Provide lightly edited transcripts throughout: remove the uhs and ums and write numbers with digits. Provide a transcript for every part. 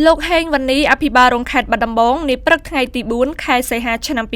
លោកហេងវណ្ណីអភិបាលរងខេត្តបាត់ដំបងនាព្រឹកថ្ងៃទី4ខែសីហាឆ្នាំ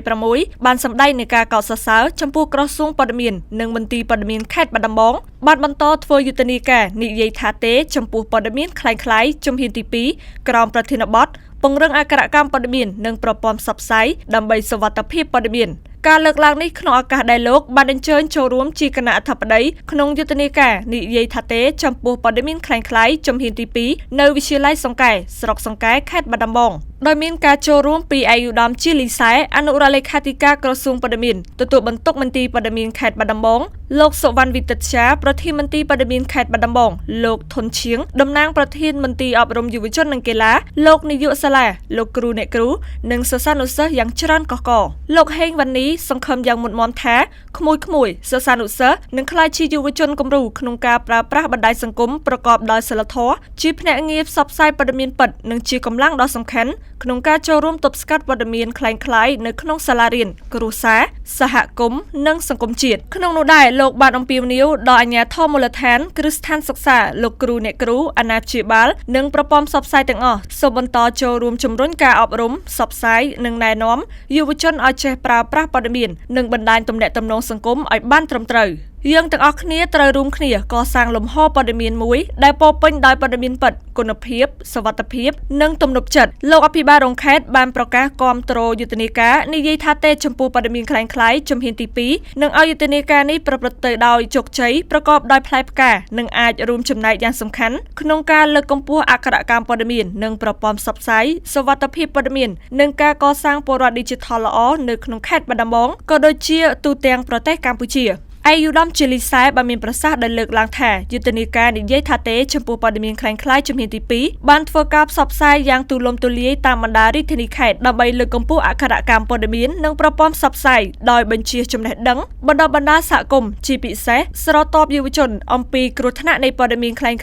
2026បានសម្ដែងនៃការកោតសរសើរចំពោះក្រសួងព័ត៌មាននិងមន្ទីរព័ត៌មានខេត្តបាត់ដំបងបានបន្តធ្វើយុទ្ធនាការនិយាយថាទេចំពោះព័ត៌មានក្លែងៗជំហានទី2ក្រោមប្រធានបទពង្រឹងអក្ខរកម្មព័ត៌មាននិងប្រព័ន្ធផ្សព្វផ្សាយដើម្បីសុវត្ថិភាពព័ត៌មានការលើកឡើងនេះក្នុងឱកាសដែលលោកបានអញ្ជើញចូលរួមជាគណៈអធិបតីក្នុងយុទ្ធនាការនិយាយថាទេចំពោះព័ត៌មានក្លែងៗជំហានទី2នៅវិទ្យាល័យសង្កែស្រុកសង្កែខេត្តបាត់ដំបងដោយមានការចូលរួមពីឯកឧត្តមជាលីសែអនុរដ្ឋលេខាធិការក្រសួងព័ត៌មានទទួលបន្ទុកមន្ទីរព័ត៌មានខេត្តបាត់ដំបងលោកសុវណ្ណវិទិតជាប្រធានមន្ទីរព័ត៌មានខេត្តបាត់ដំបងលោកធុនឈៀងតំណាងប្រធានមន្ទីរអប់រំយុវជននិងកីឡាលោកនាយកសាលាលោកគ្រូអ្នកគ្រូនិងសិស្សានុសិស្សយ៉ាងច្រើនកុះករលោកហេងវណ្ណីសង្ឃឹមយ៉ាងមុតមមថាក្មួយៗសិស្សានុសិស្សនឹងក្លាយជាយុវជនគំរូក្នុងការប្រើប្រាស់បណ្ដាញសង្គមប្រកបដោយសីលធម៌ជាភ្នាក់ងារផ្សព្វផ្សាយព័ត៌មានពិតនិងជាកម្លាំងដ៏សំខាន់ក្នុងការចូលរួមទប់ស្កាត់ព័ត៌មានក្លែងៗនៅក្នុងសាលារៀនគ្រួសារសហគមន៍និងសង្គមជាតិក្នុងនោះដែរលោកបានអំពាវនាវដល់អាជ្ញាធរមូលដ្ឋានគ្រឹះស្ថានសិក្សាលោកគ្រូអ្នកគ្រូអាណាព្យាបាលនិងប្រព័ន្ធផ្សព្វផ្សាយទាំងអស់សូមបន្តចូលរួមជំរុញការអប់រំផ្សព្វផ្សាយនិងណែនាំយុវជនឲ្យចេះប្រើប្រាស់ព័ត៌មាននិងបណ្ដាញទំនាក់ទំនងសង្គមឲ្យបានត្រឹមត្រូវយើងទាំងអស់គ្នាត្រូវរួមគ្នាកសាងលំហព័ត៌មានមួយដែលពោរពេញដោយព័ត៌មានពិតគុណភាពសុវត្ថិភាពនិងទំនុកចិត្តលោកអភិបាលរងខេត្តបានប្រកាសគាំទ្រយុទ្ធនាការនិយាយថាទេចំពោះព័ត៌មានក្លែងៗជំហានទី2និងឲ្យយុទ្ធនាការនេះប្រព្រឹត្តទៅដោយជោគជ័យប្រកបដោយផ្លែផ្កានិងអាចរួមចំណែកយ៉ាងសំខាន់ក្នុងការលើកកម្ពស់អក្ខរកម្មព័ត៌មាននិងប្រព័ន្ធផ្សព្វផ្សាយសុវត្ថិភាពព័ត៌មាននិងការកសាងពលរដ្ឋឌីជីថលល្អនៅក្នុងខេត្តបាត់ដំបងក៏ដូចជាទូទាំងប្រទេសកម្ពុជាឯកឧត្តមជាលីសែបានមានប្រសាសន៍ដោយលើកឡើងថាយុទ្ធនាការនិយាយថាទេចំពោះព័ត៌មានក្លែងៗជំហានទី2បានធ្វើការផ្សព្វផ្សាយយ៉ាងទូលំទូលាយតាមបណ្ដារាជធានីខេត្តដើម្បីលើកកម្ពស់អក្ខរកម្មព័ត៌មាននិងប្រព័ន្ធផ្សព្វផ្សាយដោយបញ្ជាចំណេះដឹងបណ្ដុះបណ្ដាលសហគមន៍ជាពិសេសស្រទាប់យុវជនអំពីគ្រោះថ្នាក់នៃព័ត៌មានក្លែងៗ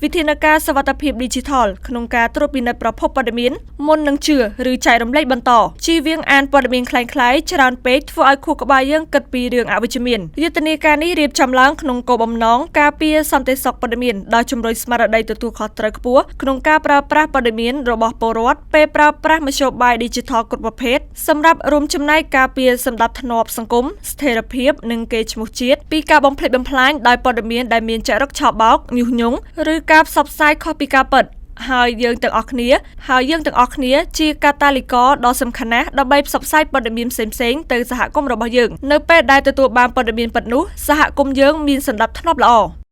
វិធានការសុវត្ថិភាពឌីជីថលក្នុងការត្រួតពិនិត្យប្រភពព័ត៌មានមុននឹងជឿឬចែករំលែកបន្តជៀសវាងអានព័ត៌មានក្លែងៗច្រើនពេកធ្វើឲ្យខួរក្បាលយើងគិតពីរឿងអវិជ្ជមានយុទ្ធនាការនេះរៀបចំឡើងក្នុងគោលបំណងការពារសន្តិសុខព័ត៌មានដោយជំរុញស្មារតីទទួលខុសត្រូវខ្ពស់ក្នុងការប្រើប្រាស់ព័ត៌មានរបស់ពលរដ្ឋពេលប្រើប្រាស់មធ្យោបាយឌីជីថលគ្រប់ប្រភេទសម្រាប់រួមចំណែកការពារសណ្ដាប់ធ្នាប់សង្គមស្ថិរភាពនិងកេរ្តិ៍ឈ្មោះជាតិពីការបំផ្លិចបំផ្លាញដោយព័ត៌មានដែលមានចរិតឆបោកញុះញង់ឬការផ្សព្វផ្សាយខុសពីការពិតហើយយើងទាំងអស់គ្នាហើយយើងទាំងអស់គ្នាជាកាតាលីករដ៏សំខាន់ណាស់ដើម្បីផ្សព្វផ្សាយព័ត៌មានផ្សេងៗទៅសហគមន៍របស់យើងនៅពេលដែលទទួលបានព័ត៌មានពិតនោះសហគមន៍យើងមានសណ្ដាប់ធ្នាប់ល្អ។